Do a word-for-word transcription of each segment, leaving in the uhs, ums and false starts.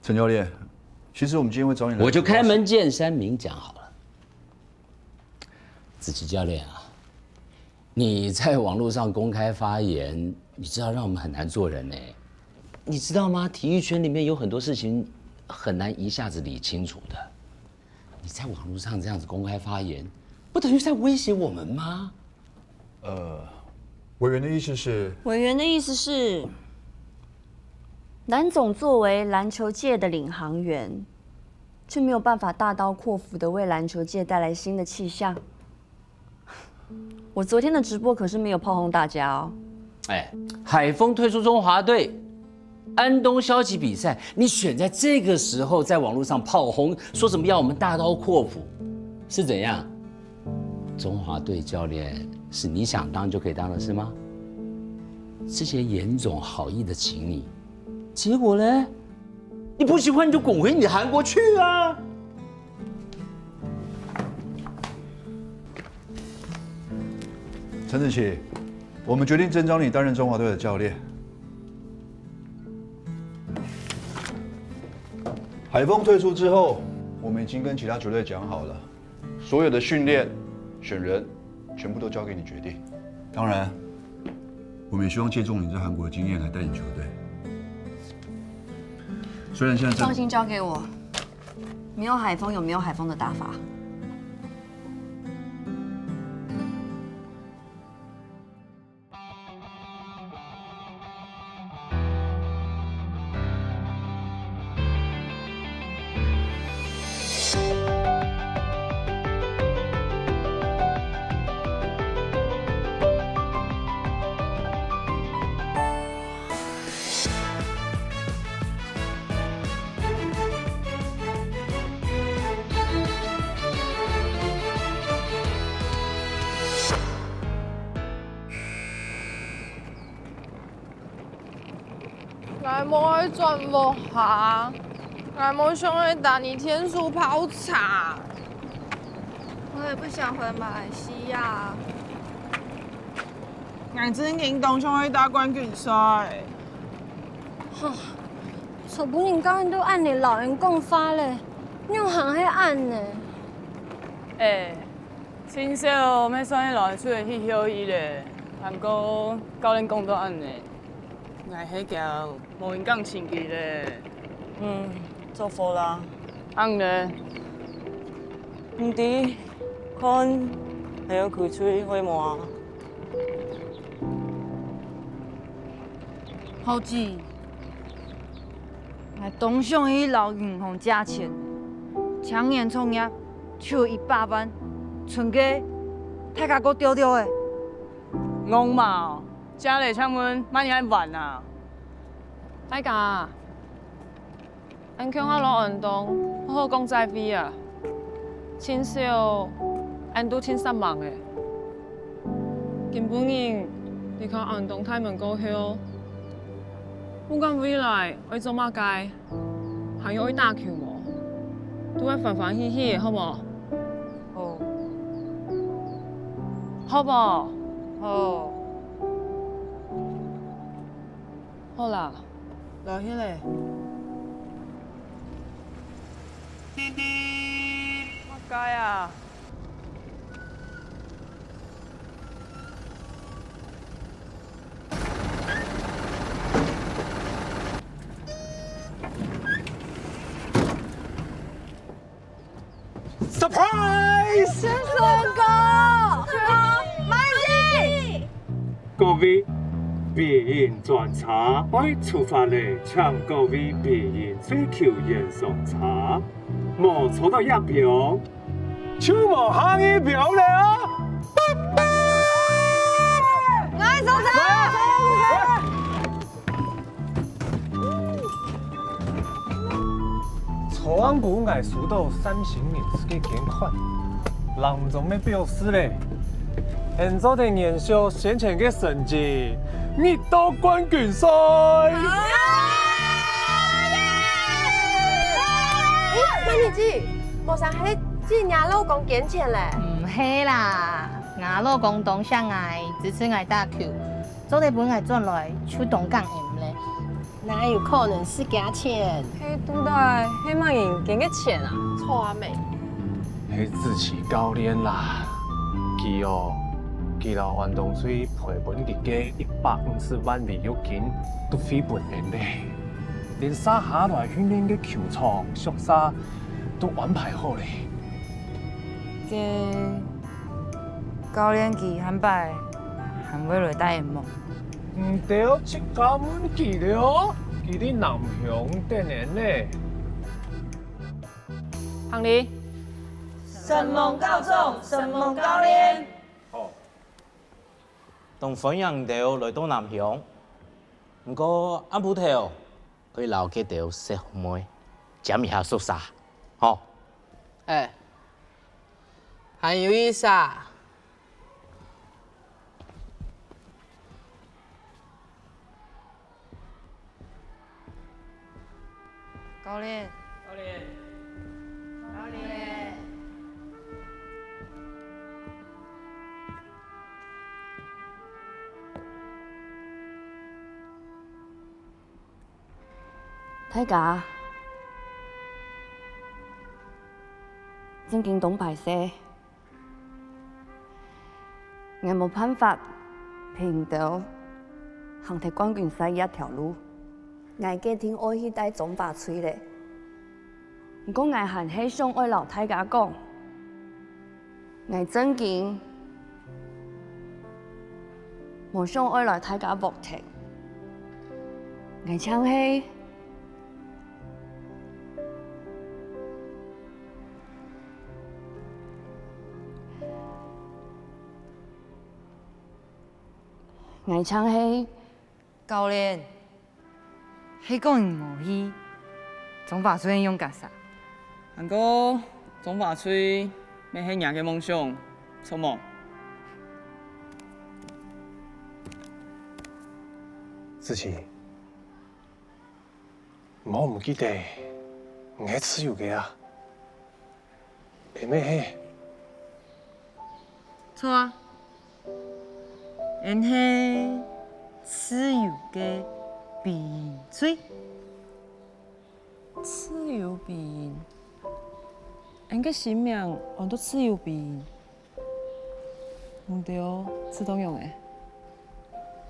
陈教练，其实我们今天会找你来，我就开门见山明讲好了。子琪教练啊，你在网络上公开发言，你知道让我们很难做人呢。你知道吗？体育圈里面有很多事情很难一下子理清楚的。你在网络上这样子公开发言，不等于在威胁我们吗？呃，委员的意思是，委员的意思是，蓝总作为篮球界的领航员，却没有办法大刀阔斧的为篮球界带来新的气象。我昨天的直播可是没有炮轰大家哦。哎，海峰退出中华队，安东消极比赛，你选在这个时候在网络上炮轰，说什么要我们大刀阔斧，是怎样？中华队教练是你想当就可以当的是吗？之前严总好意的请你，结果呢？你不喜欢你就滚回你的韩国去啊！陈子琪，我们决定征召你担任中华队的教练。海峰退出之后，我们已经跟其他球队讲好了，所有的训练、选人，全部都交给你决定。当然，我们也希望借重你在韩国的经验来带领球队。虽然现在这，放心交给我，没有海峰有没有海峰的打法。 𠊎無愛轉屋下，𠊎無想愛打你天數泡茶。我也不想回馬來西亞。 𠊎真經當想愛打冠軍賽。吼，昨晡日教練都恁樣摎𠊎講話咧，仰行係恁樣？欸，盡少乜算係摎𠊎出去歇歇仔咧，還過教練講到恁樣，𠊎係驚無人敢請佢咧。嗯，做伙啦。恁樣呢？毋知，看還愛開喙會無啊？ 豪子，𠊎當想去摎銀行借錢，青年創業就有一百萬，賰个大家過丟丟仔。戇嘛，借來請問麼人愛還啊？大家， 恁共下摎安東好好講再會啊！盡少安東盡煞猛欸。今晡日離開安東大門過後，毋管未來愛做麼个，還有愛打球無，都愛歡歡喜喜个，好無？好。好無？好。好啦。 來去咧。麼个啊？Surprise！先生哥，慢些。 各位備役專車愛出發咧，請各位備役最後沿上車，無坐到這邊，就無下一邊咧啊！𠊎上車！ 昨暗晡𠊎收到三型人士个捐款，人總愛表示咧，現做得延續先前个成績，入到冠軍賽。咦，美女姊，無成係姊若老公捐錢咧？毋係啦，吾老公當惜𠊎，支持𠊎打球，做得分𠊎轉來，就當感恩咧。哪有可能係佢錢？係到底係麼人捐个錢啊？錯啊咩？係志奇教練啦，佢哦，佢摎安東瑞賠分佢个一百五十萬違約金都匯分𠊎咧，連續下來訓練个球場、宿舍都安排好咧。該教練佢下擺還會來帶𠊎無？ 你兜自家問佢了，佢在南鄉等𠊎呢。行禮。承蒙教總，承蒙教練。好，當歡迎你兜來到南鄉。毋過暗晡頭，愛摎該兜細妹佔一下宿舍，吼。哎，還有一儕。 教練。教練。教練。大家，正經當敗勢。 𠊎無辦法陪你兜行忒冠軍賽這條路。𠊎決定愛去帶中華隊咧。毋過𠊎還係想愛摎大家講，𠊎正經無想愛摎大家㧒忒。𠊎淨係 𠊎淨係教練，係講你無去，中華隊仰結煞？還過中華隊乜係若个夢想，著無？志奇， 毋好毋記得，你係自由个啊！你乜係。著啊，𠊎係自由个飛行隊。自由飛行，𠊎个新名安到自由飛行。 你兜試著仰仔？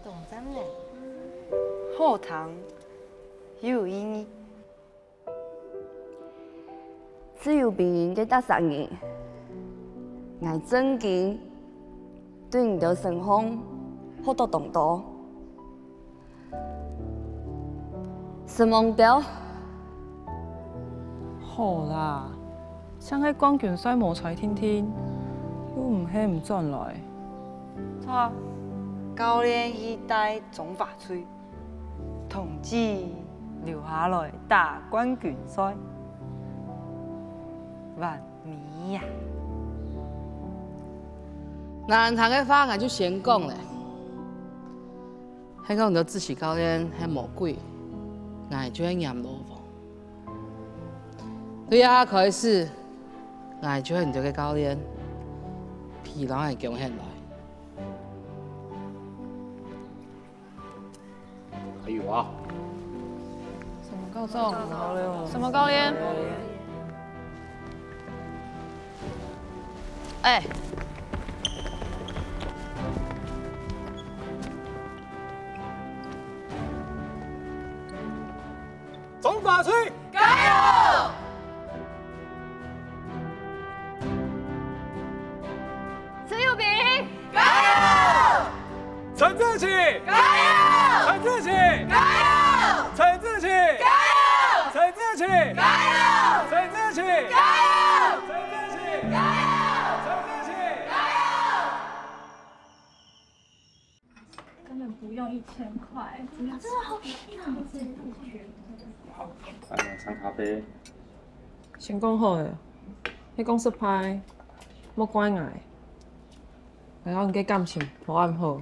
當讚呢！好聽，又有意義。自由飛行个逐儕人，𠊎正經對你兜身項學著當多。 承蒙你兜。好啦，像係冠軍賽無在定定，又毋係毋轉來。著，教練去帶中華隊，同志留下來打冠軍賽。完美啊！難聽个話，𠊎就先講咧。 係講你兜志奇教練係魔鬼，𠊎就係閻羅王。對這下開始，𠊎就係你兜个教練，別摎𠊎降下來。還有啊，什麼教練？什麼教練？ 哎。中華隊，加油！陳友斌，加油！ 陳志奇！加油！陳志奇！加油！陳志奇！加油！陳志奇！加油！陳志奇！加油！陈志奇！加油！陈志奇！加油！根本不用一千块，真的好便宜啊！好，来，来，上咖啡。先讲好了，你讲失败，莫怪我。然后你个感情无恁好。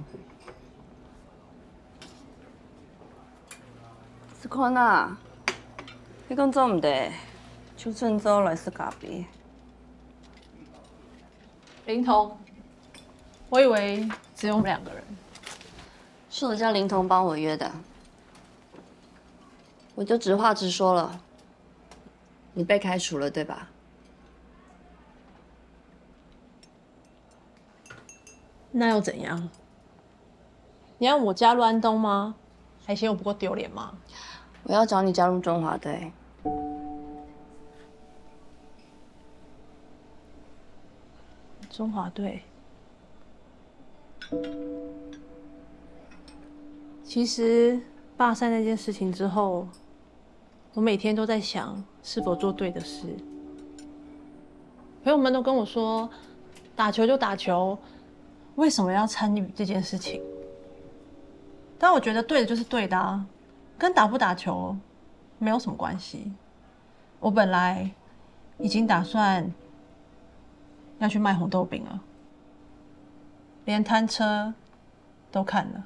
試看啊，你講做毋得，就準做來食咖啡。林彤，我以為只有我們兩個人。是我叫林彤幫我約的。我就直话直说了，你被开除了，对吧？那又怎样？你要我加入安东吗？还嫌我不够丢脸吗？我要找你加入中华队。中华队。其实罢赛那件事情之后，我每天都在想是否做对的事。朋友们都跟我说，打球就打球，为什么要参与这件事情？但我觉得对的就是对的啊，跟打不打球没有什么关系。我本来已经打算要去卖红豆饼了，连摊车都看了。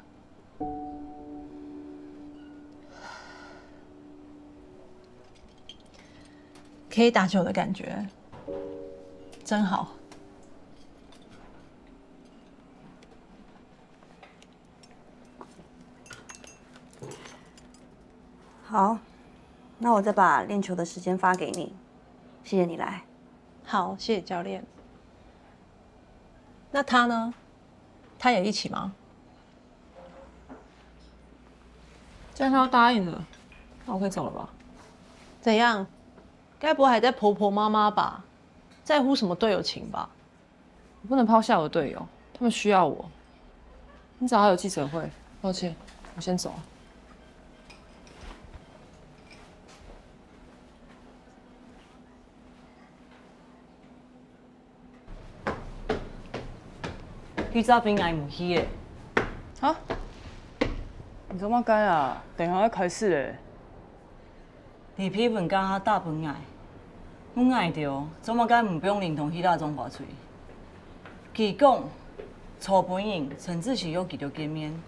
可以打球的感觉真好。好，那我再把练球的时间发给你，谢谢你来。好，谢谢教练。那他呢？他也一起吗？既然他都答应了，那我可以走了吧？怎样？该不会还在婆婆妈妈吧？在乎什么队友情吧？我不能抛下我的队友，他们需要我。明早还有记者会，抱歉，我先走了。记者朋友毋去个。哈？你做麼个啊？等下要開始咧。李佩文今下打分𠊎，問𠊎兜做麼个毋放林同去打中華隊。佢講，昨晡日陳主席約佢兜見面。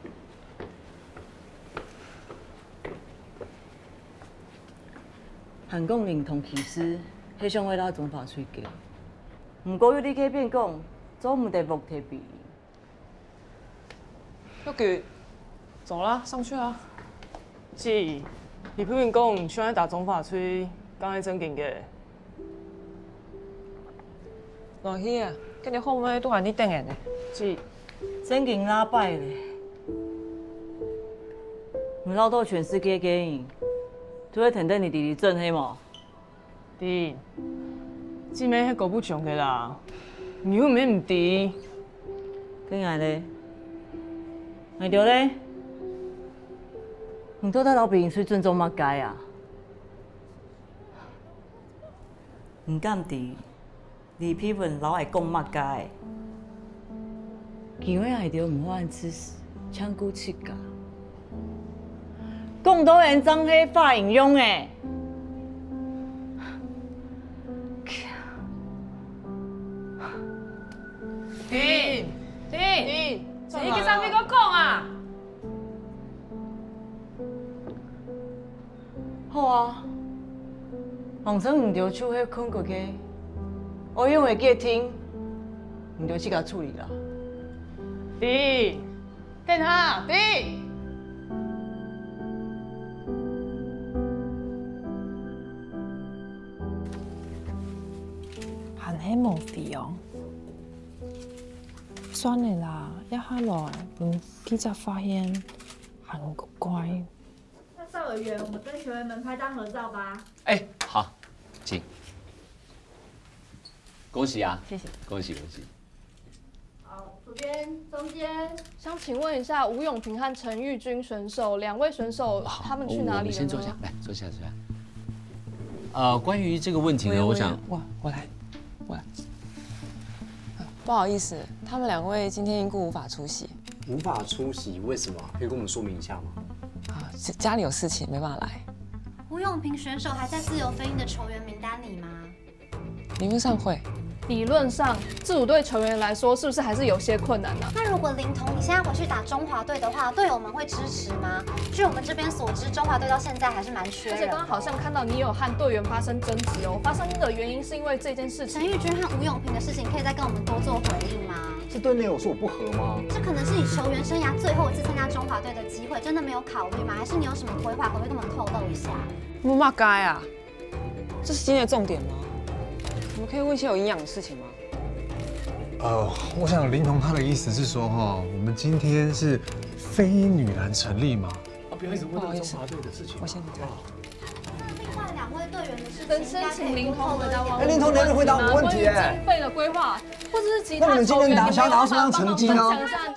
還講林同其實係想愛到中華隊个，毋過又在該片講，做毋得服帖別人。玉菊，走啦，上去啊。姐，你不跟講想愛打中華隊，敢係正經个？ 來去啊，今日好尾都還你等人呢。姐，正經哪擺咧？你恅到全世界个人，都會跈等你弟弟轉係無？弟，姊妹係搞不窮个啦，你又毋係毋知。該𠊎咧？𠊎兜咧？你到底摎別人水準做麼个啊？ 你敢知李佩文摎𠊎講麼个？佢愛𠊎兜毋好恁自私，淨顧自家。講到人正係發音用誒。停！停！你去上面个講啊！ 好啊，反正你兜就係困覺个，愛用个決定，你兜自家處理啦。弟，等下，弟。還係無回哦。算了啦，這下來分記者發現，還怪。 那邵委員，我們跟球员们拍张合照吧。哎，好，请。恭喜啊！谢谢。恭喜恭喜！好，左边、中间。想请问一下，吴永平和陈玉君选手两位选手，他们去哪里了呢？我们先坐下，来坐下坐下。呃，关于这个问题呢，我想我我来，我来。不好意思，他们两位今天因故无法出席。无法出席，为什么？可以跟我们说明一下吗？啊，家里有事情，没办法来。吴永平选手还在自由飞鹰的球员名单里吗？名分上会。理论上，这组队球员来说，是不是还是有些困难呢、那如果林彤你现在回去打中华队的话，队友们会支持吗？据我们这边所知，中华队到现在还是蛮缺人的。而且刚刚好像看到你有和队员发生争执哦，发生的原因是因为这件事情。陈玉君和吴永平的事情，可以再跟我们多做回应吗？这对内有说我不和吗？这可能是你球员生涯最后一次参加中华队的机会，真的没有考虑吗？还是你有什么规划，可不可以跟我们透露一下？我嘛该啊，这是今天的重点吗？我们可以问一些有营养的事情吗？呃，我想林彤他的意思是说，哈，我们今天是非女篮成立嘛？啊，不要一直问这个中华队的事情。我先离开。另外两位队员的事情，能申请林彤回答完哎，林彤，你还没回答我问题哎。经费的规划，或者是其那你们今他球员天拿想要拿到什么样的成绩呢？你们帮忙分享一下。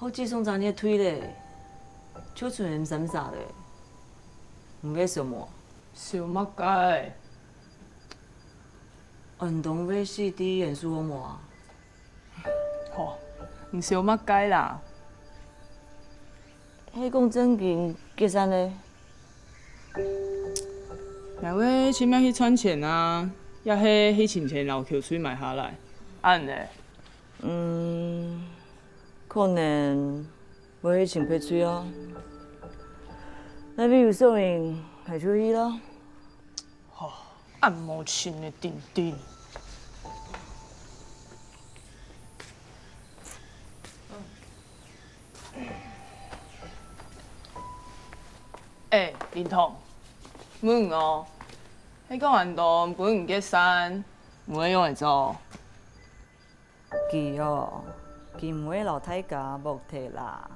好，自从昨日退咧，就全身散散咧。你为什么？笑么个？安東會死在演出好無啊？吼，你笑么个啦？係講正經解散咧？ 𠊎會盡量去賺錢啊，也係去尋錢摎球隊買下來，恁呢。嗯，可能會去尋別隊啊。該位有少人，還就去啦。吼，恁無情个丁丁。 欸，林彤，問哦，係講安東分你解散，你會仰仔做？佢哦，佢毋會摎大家無忒啦。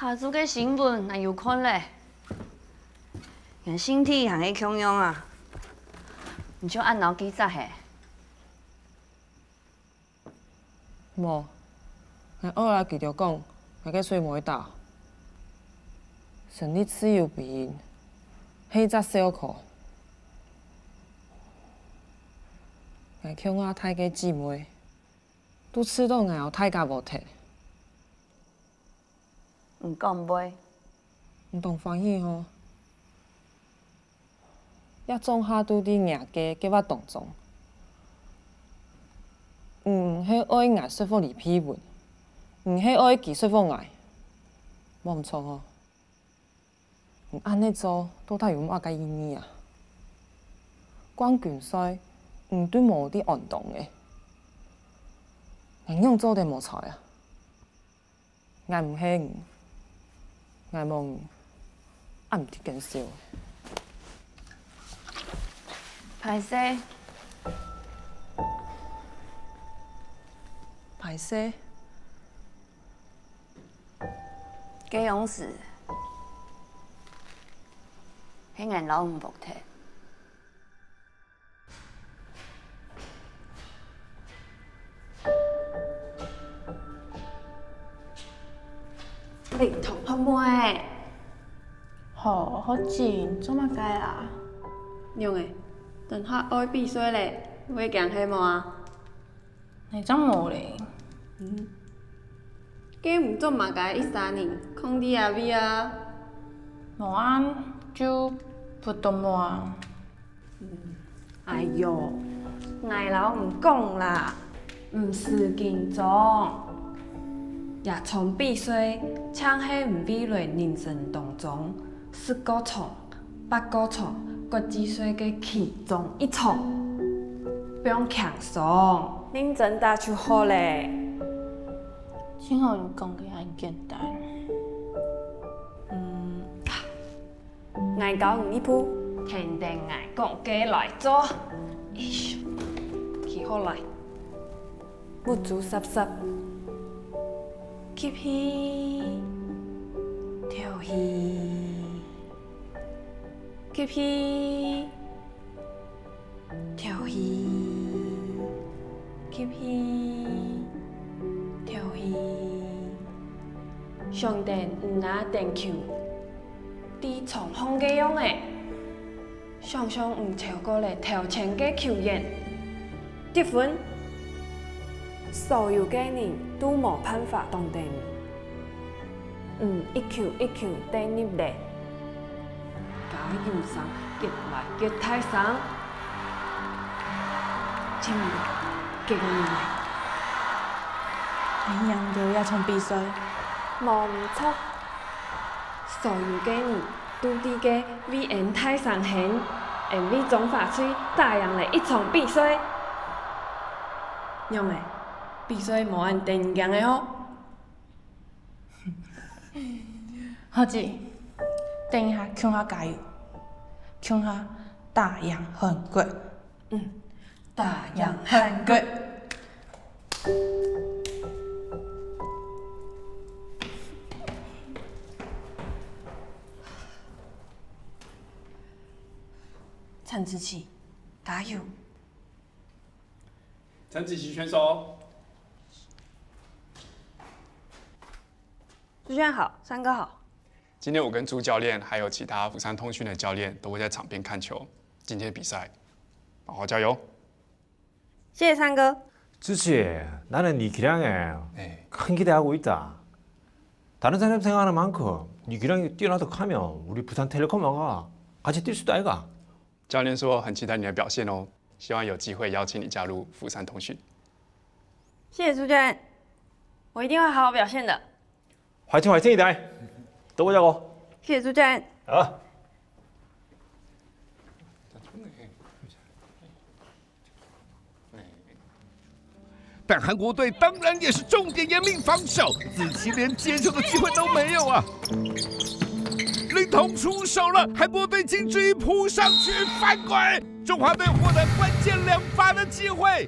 下晝个新聞𠊎有看咧，連身體還係共樣啊，你就恁惱佢煞係？無，𠊎愛摎佢兜講，𠊎个水無會倒。成立自由兵，係一隻笑科。𠊎共下大个姊妹，都試著𠊎摎大家無忒。 你敢會？你當歡喜吼？這種下都在若个計畫當中。你毋係愛𠊎說服李佩文，你係愛佢說服𠊎，無毋著吼。你恁呢做到底有麼个意義啊？冠軍賽你都無在安東欸，𠊎仰做得無彩啊？ 𠊎毋係你，𠊎無你，也毋得見笑。歹勢，歹勢。該樣時，係𠊎摎你無忒。 林同學妹。好，好緊，做麼个啊？仰仔，等下愛比賽咧，會驚係無啊？𠊎正無咧。嗯，該毋做麼个一儕人囥在這位啊？無啊，就不動無啊。 哎喲，𠊎摎你講啦，毋使緊張。這場比賽正係你未來人生當中十過場、八過場國際賽个其中一場，放輕鬆，認真打就好咧。正好你講个恁簡單。嗯， 𠊎教你一步，跈等𠊎講个來做。哎喲，企好來，目珠霎霎，吸氣，敨氣，吸氣，敨氣，吸氣，敨氣。想等你拿等球，在場項个樣仔。 想像毋超過了頭前个球員，得分，所有个人都無辦法擋等你。你一球一球得入了，加油聲越來越大聲，進入結尾了。你贏了這場比賽，無毋著。 所有个人都在該為𫣆大聲喊，𫣆為中華隊打贏了一場比賽。仰仔，比賽無恁得人驚个吼？好子，等一下共下加油，共下打贏韓國。嗯，打贏韓國。 陳子琪，加油！陳子琪選手。主持人好，三哥好。今天我跟朱教练还有其他福山通讯的教练都会在场边看球。今天比赛，好好加油！ 謝謝三哥。 주씨, 나는 이 기량에 네. 큰 기대하고 있다. 다른 사람이 생각하는 만큼 이 기량이 뛰어나도 하면 우리 부산텔레콤 아가 같이 뛸 수도 아이가. 教练说很期待你的表现哦，希望有机会邀请你加入福山通讯。谢谢苏教练，我一定会好好表现的。 화이팅, 화이팅이다. 또 보자고. 谢谢苏教练。 아. 但韩国队当然也是重点严密防守，子琪连接球的机会都没有啊。林潼出手了，韩国队禁区扑上去犯规，中华队获得关键两罚的机会。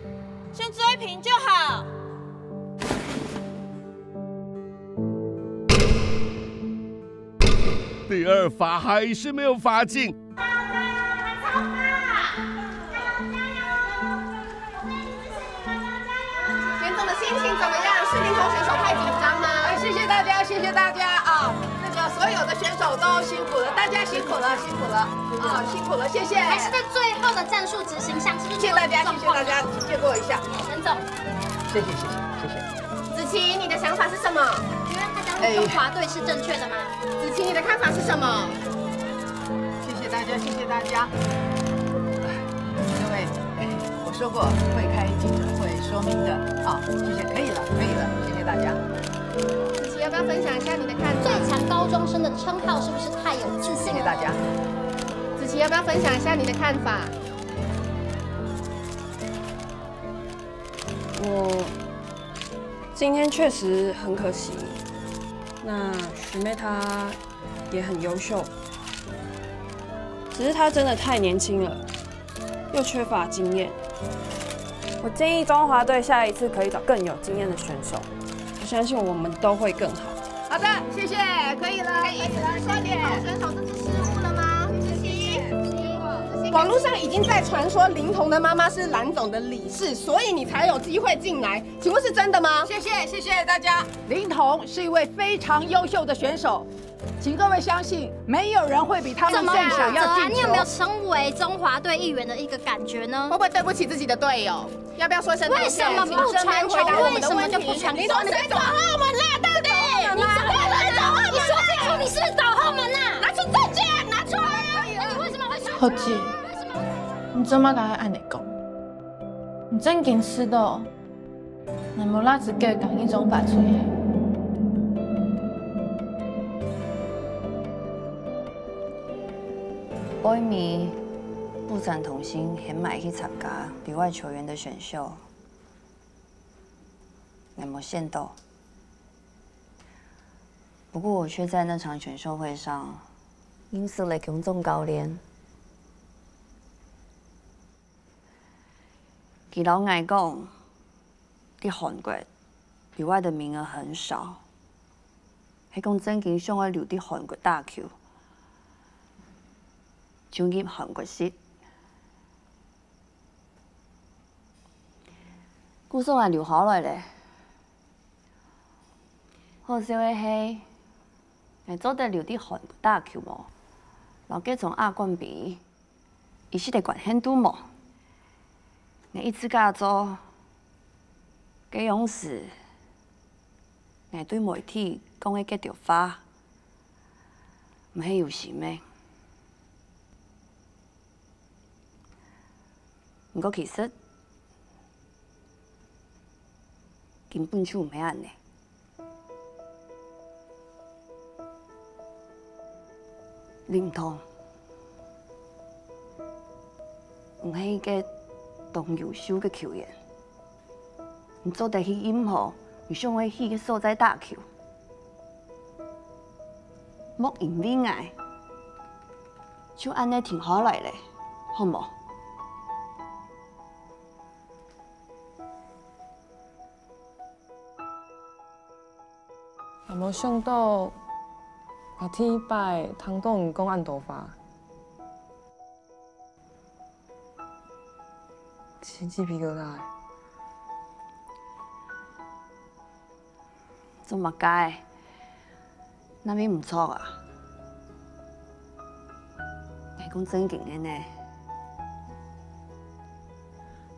先追平就好。 第二罚还是没有罚进。选手的心情怎么样？是林潼选手太紧张吗？哎，谢谢大家，谢谢大家啊！那个所有的选手都辛苦了，大家辛苦了，辛苦了啊，辛苦了，谢谢。还是在最后的战术执行上，是不是谢谢大家，谢谢大家，借过一下。陈总，谢谢，谢谢，谢谢。子琪，你的想法是什么？你觉得他加入中华队是正确的吗？ 子琪，你的看法是什么？谢谢大家，谢谢大家。各位，我说过会开记者会说明的，好，谢谢，可以了，可以了，谢谢大家。子琪，要不要分享一下你的看法？最强高中生的称号是不是太有自信了？谢谢大家。子琪，要不要分享一下你的看法？ 我今天确实很可惜，那学妹她也很优秀，只是她真的太年轻了，又缺乏经验。我建议中华队下一次可以找更有经验的选手，我相信我们都会更好。好的，谢谢，可以了，可以了。说点。选手这次失误了吗？谢谢。网络上已经在传说林潼的妈妈是蓝总的理事，所以你才有机会进来。请问是真的吗？谢谢，谢谢大家。林潼是一位非常优秀的选手，请各位相信，没有人会比他们更想要进球。怎么选择啊？你有没有身为中华队一员的一个感觉呢？会不会对不起自己的队友？要不要说声道歉？为什么不传球？为什么就不传球？林潼，你走后门啦，到底？你走后门啦！你说清楚，你是不是走后门呐？拿出证据，拿出来！你为什么会说？好奇，你怎么敢按呢讲？你正经知道 你無拉子个講一種法吹嘿。背尾，不贊同性很買去參加比外球員的選秀，你無選到。不過我卻在那場選秀會上認識了強總教練。佢摎𠊎講，在韓國留个名額很少，係講正經想愛留在韓國打球，就入韓國籍。故所𠊎留下來咧。好笑个係，𠊎做得留在韓國打球無？摎該種阿官比， 一息个關係都無。𠊎一直假做，該央時，𠊎對媒體講个該兜話，毋係有心个。毋過其實，根本就毋係恁呢。 林東，你係一個當優秀个球員，你做得去任何你想愛去个所在打球。莫因為𠊎，就恁呢停下來咧，好無？ 𠊎無想到，𠊎第一擺聽到你講恁多話。起雞皮疙瘩。做麼个？哪位毋著啊？ 𠊎講正經个呢。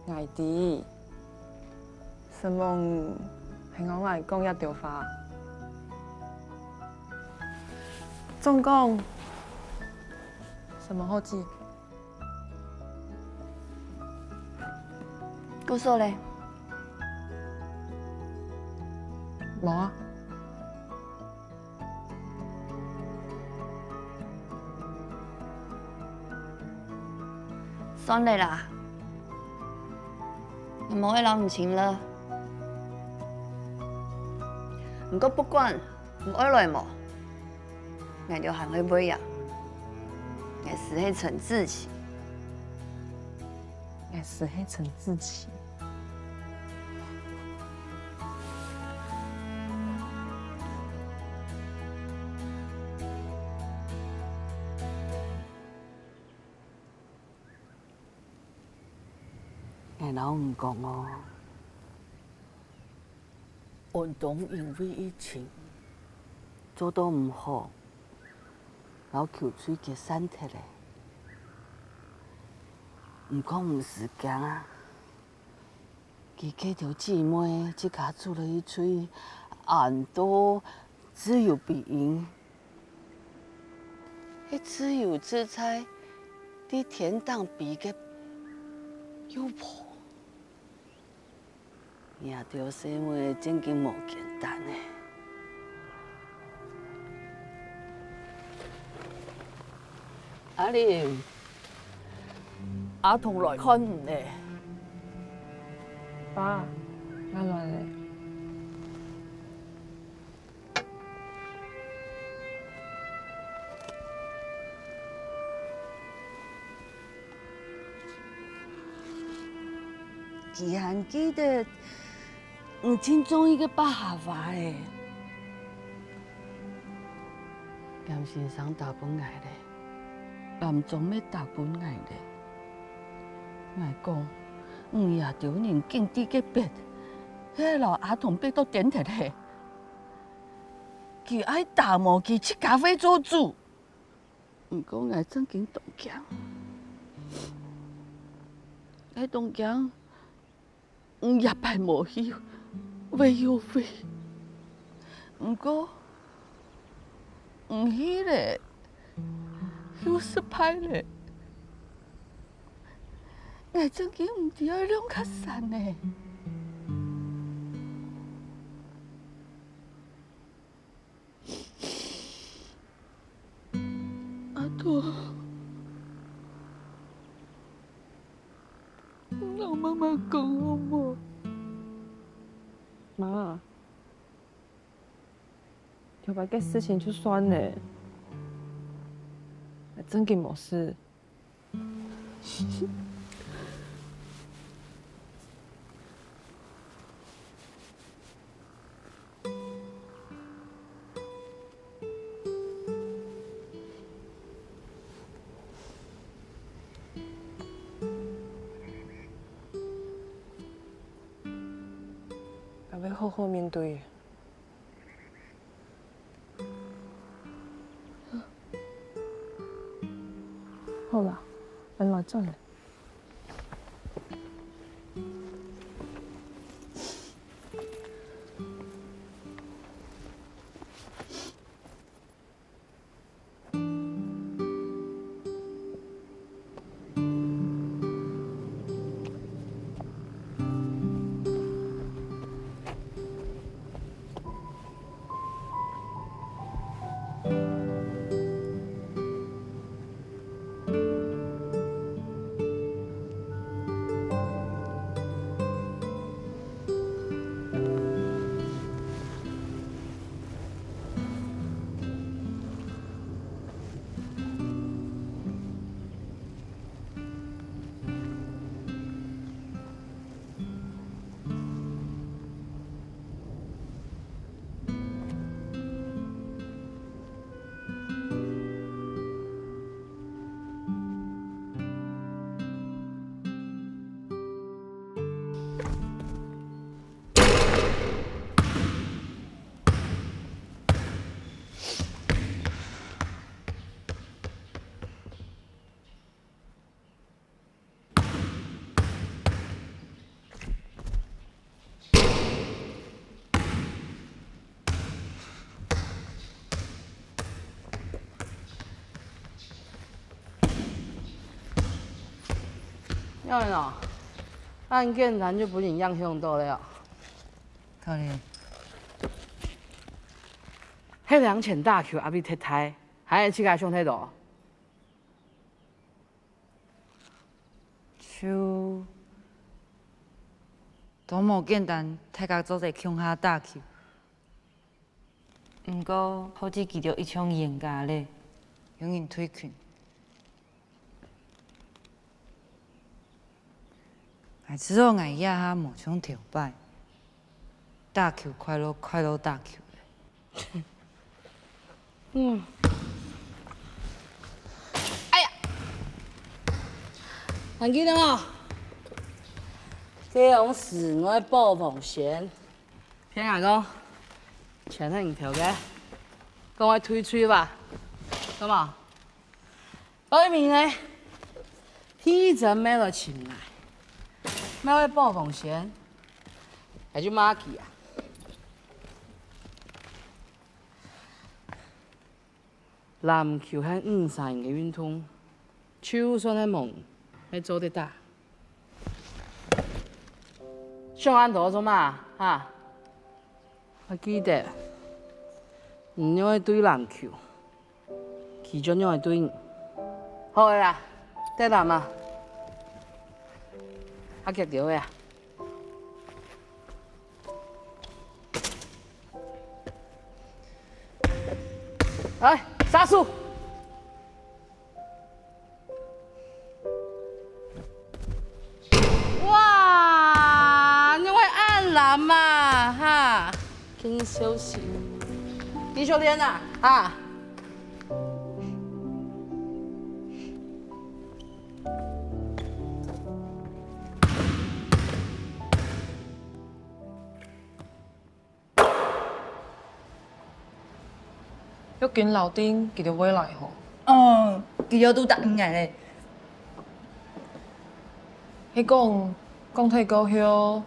𠊎知，承蒙你喊𠊎講這兜話。總講，承蒙好子。故所咧？無啊。 算了啦，𠊎無愛摎你親了。毋過不管你愛來無，𠊎兜還會會啊。𠊎斯係陳志奇。𠊎斯係陳志奇。 𠊎摎你講哦，安東因為疫情做到毋好，摎球隊解散忒咧。毋過毋使驚啊， 佢該兜姊妹自家組了一隊恁多自由飛鷹，係自由自在在天頂飛个鷂婆。這兜細妹正經無簡單呢。 阿林，阿童來看你呢。爸，𠊎來咧。 佢還記得你盡中意个白合花欸。嚴先生打分𠊎咧，藍中乜打分𠊎咧。𠊎講，你這兜人緊在該逼，係摎阿童逼到癲忒咧。佢愛打無，佢自家會做主。 毋過𠊎正經當驚，𠊎當驚，你這擺無去會後悔。毋過，你去咧，又失敗咧，𠊎正經毋知愛仰結煞呢。 阿童，你摎媽媽講好無？媽，頭擺个事情就算咧，𠊎正經無事。愛好好面對。好啦，𠊎來轉了。 仰仔哦？恁簡單就分人影響到了哦。可憐。係兩千打球阿比忒大，還係自家想忒多？ 就都無簡單，大家做得共下打球。毋過，好似佢兜一場冤家咧，有人退群。𠊎知著𠊎這下無像頭擺，打球快樂，快樂打球咧。 嗯。哎呀！還記得無？該用室外保防線，騙𠊎講，錢係你偷个，講愛退稅吧，著無？對面呢，地震乜來尋𠊎，乜愛保防線，𠊎就罵佢啊！ 籃球係五儕人个運動，就算係無人乜做得打。想恁多做麼？哈！𠊎記得，你仰仔對籃球，佢就仰仔對你。好了啦，得啦嘛。阿杰丟个啊！ 來，殺手！哇，你會恁爛嘛，哈！緊休息，繼續練啊，哈！ 玉君摎丁佢兜會來吼？哦，佢兜都答應𠊎咧。係講，講忒過後，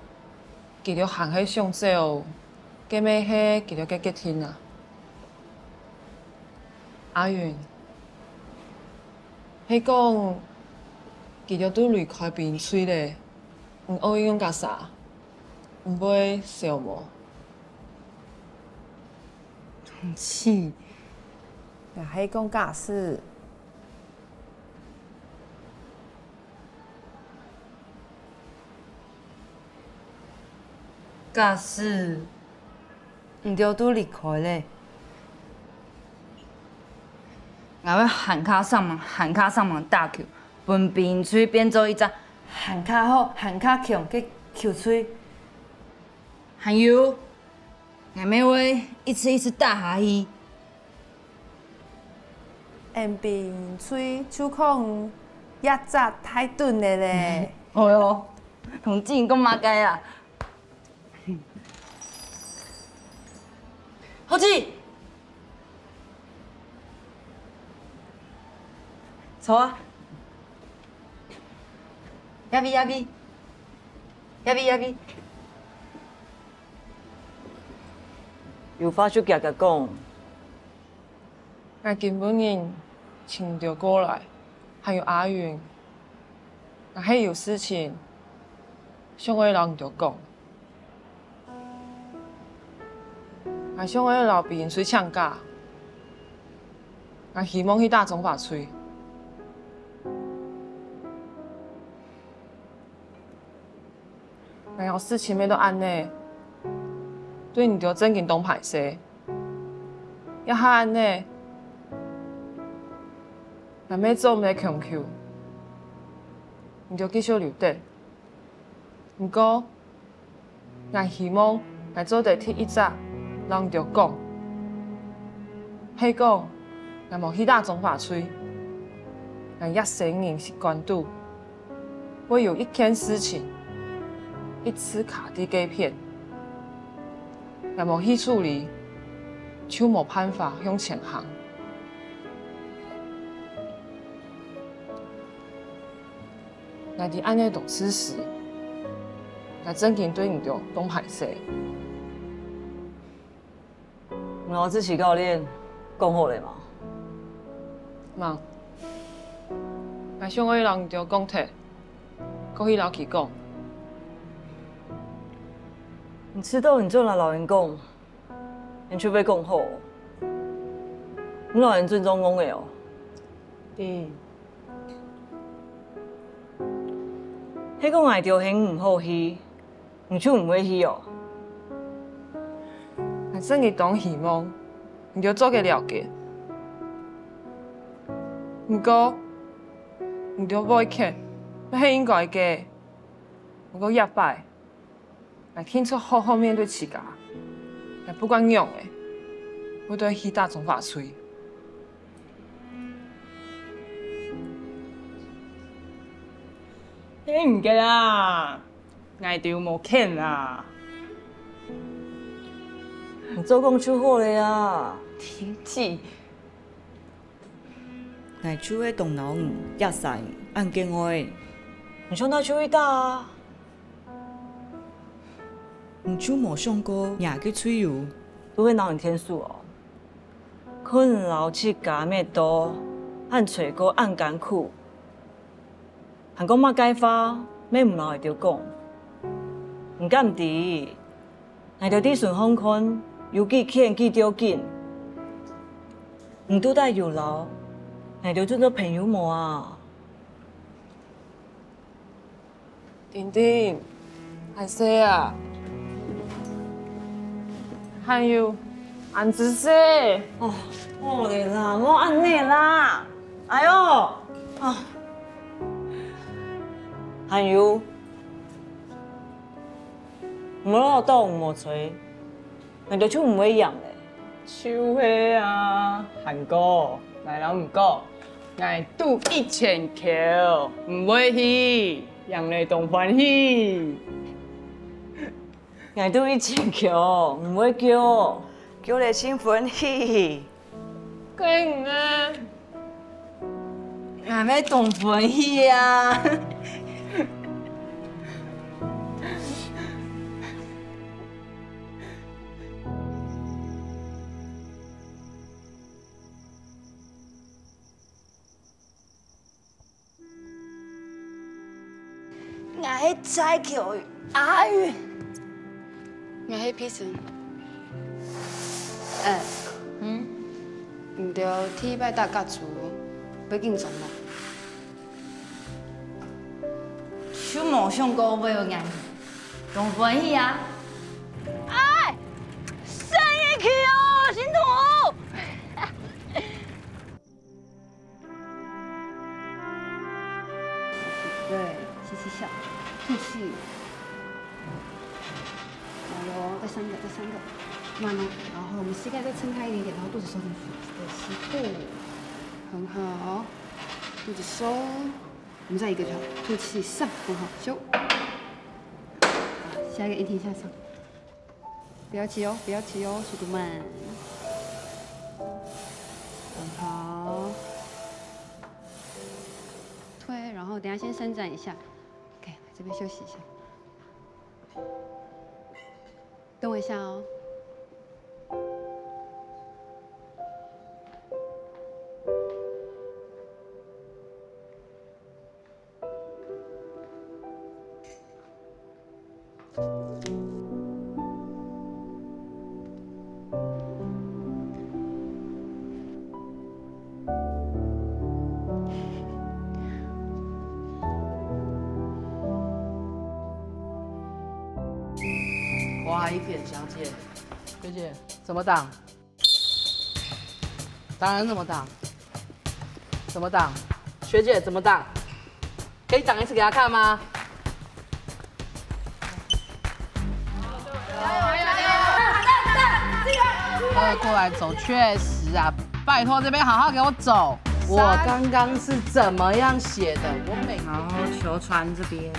佢兜還係想走，該乜係佢兜个決定啊？阿雲，係講，佢兜都離開冰水咧，你愛仰結煞？ 你會愁無？同志，𠊎係講假使。假使你兜都離開咧，𠊎會還較煞猛，還較煞猛打球，分冰水變做一隻 還較好、還較強个球隊。還有，𠊎乜會一直一直打下去。𠊎冰隊就可能一隻大隊个咧。哦喲，同志講麼个啊？好子，坐啊。這位，這位，這位，這位。有話就遽遽講。 𠊎今晡日請你兜過來，還有阿雲，𠊎係有事情想愛摎你兜講。𠊎想愛摎別人睡請假，𠊎希望去打中華睡。 𠊎有事情乜到恁呢，對你兜正經當歹勢。這下恁呢，𠊎乜做毋得強求，你兜繼續留等。毋過，𠊎希望𠊎做得第一隻摎你兜講，係講𠊎無去打中華睡，𠊎這生人習慣肚， 會有一件事情一直卡在該片，若無去處理，就無辦法向前行。𠊎知恁呢當自私，𠊎正經對你兜當歹勢。 你摎志奇教練講好了嗎？吂，𠊎想愛摎你兜講忒，過去摎佢講。你知道你轉來摎𠊎講，𠊎就會講好。你摎𠊎尊重講个哦。對。係講𠊎兜喊你毋好去， 你就毋會去哦。𠊎正經當希望你兜做得了解。毋過，你兜會譴，乜係應該个。毋過這擺，𠊎定著好好面對自家。𠊎不管仰仔，會對去打中華隊。係毋个啦！ 𠊎兜無譴啦。你照講就好了啊。停止！𠊎就係當惱你，這儕恁个愛。你就拿就去打啊！你就無想過若个隊友都係摎你𢯭手哦？看你摎自家搣到，還吹到恁艱苦， 還講麼个話，乜毋摎𠊎兜講。你敢知，𠊎兜在脣項看有幾譴幾著緊？你到底有摎𠊎兜做做朋友無啊？丁丁， 還細啊！還有，恁仔細！哦，好了啦，莫恁呢啦！哎喲，啊！還有，毋好摎當無吹，𠊎兜就毋會贏了。就係啊，還過，𠊎摎你講， 𠊎賭一千箍，毋會去，贏了當歡喜。𠊎賭一千箍，毋會輸，輸了盡歡喜。該你呢？𠊎乜當歡喜啊！ 𠊎係災橋阿雲。𠊎係Pearson。哎，嗯？你兜第一擺打甲組，會緊張無？就無想過會有恁樣，當歡喜啊！哎，生日去哦，辛苦哦！ 對，吸氣笑，吐氣。好喲，再三個，再三個，慢哦。然後我們膝蓋再撐開一點點，然後肚子收進去。對，吸吐，很好，肚子收。我們再一個就好，吐氣上，很好，休。好，下一個引體向上。不要急哦，不要急哦，速度慢。很好。推，然后等一下先伸展一下。OK，来这边休息一下。等我一下哦。 哇，一点小姐。学姐，怎么挡？当然怎么挡？怎么挡？学姐，怎么挡？可以挡一次给他看吗？他会过来走，确实啊，拜托这边好好给我走。我刚刚是怎么样写的？我每然后球传这边，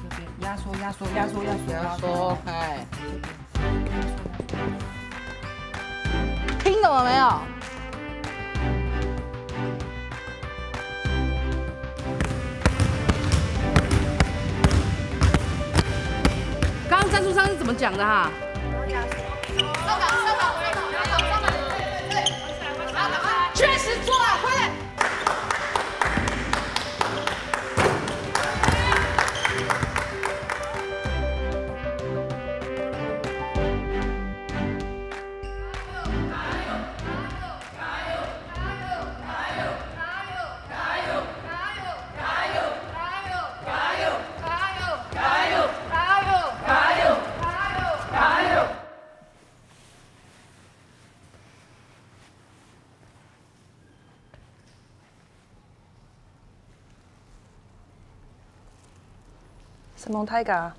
这边压缩，压缩，压缩，压缩，压缩，哎。 听懂了没有？刚刚赞助商是怎么讲的哈？确实做了，快点！ 承蒙大家。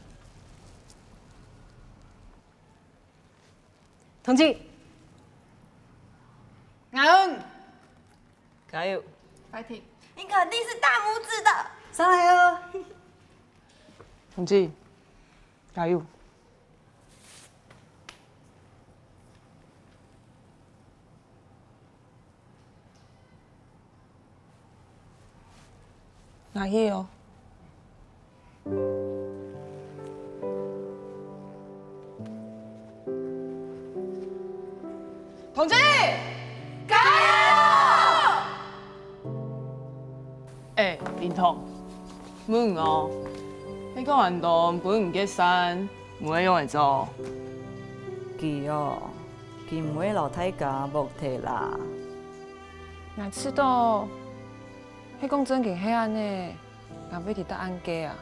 同志，加油！加油！Fighting！你肯定是大拇指的。上来哦！同志，加油！ 哪去哦？同志，加油！哎，林彤，問哦，你講恁多分你个衫， 毋會用會做？佢哦，佢毋會摎大家無忒啦。𠊎知道，係講正經係恁呢，𠊎會知得恁个啊。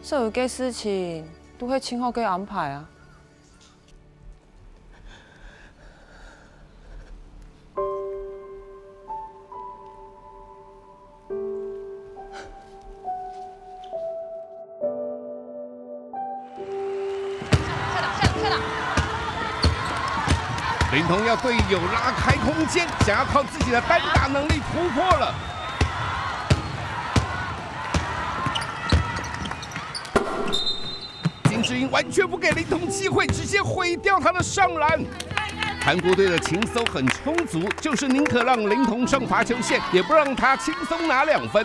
所有个事情都係盡好个安排啊。 林彤要隊友拉開空間，想要靠自己的單打能力突破了。 金智英完全不给林彤机会，直接毁掉他的上篮。韩国队的情搜很充足，就是宁可让林彤上罚球线，也不让他轻松拿两分。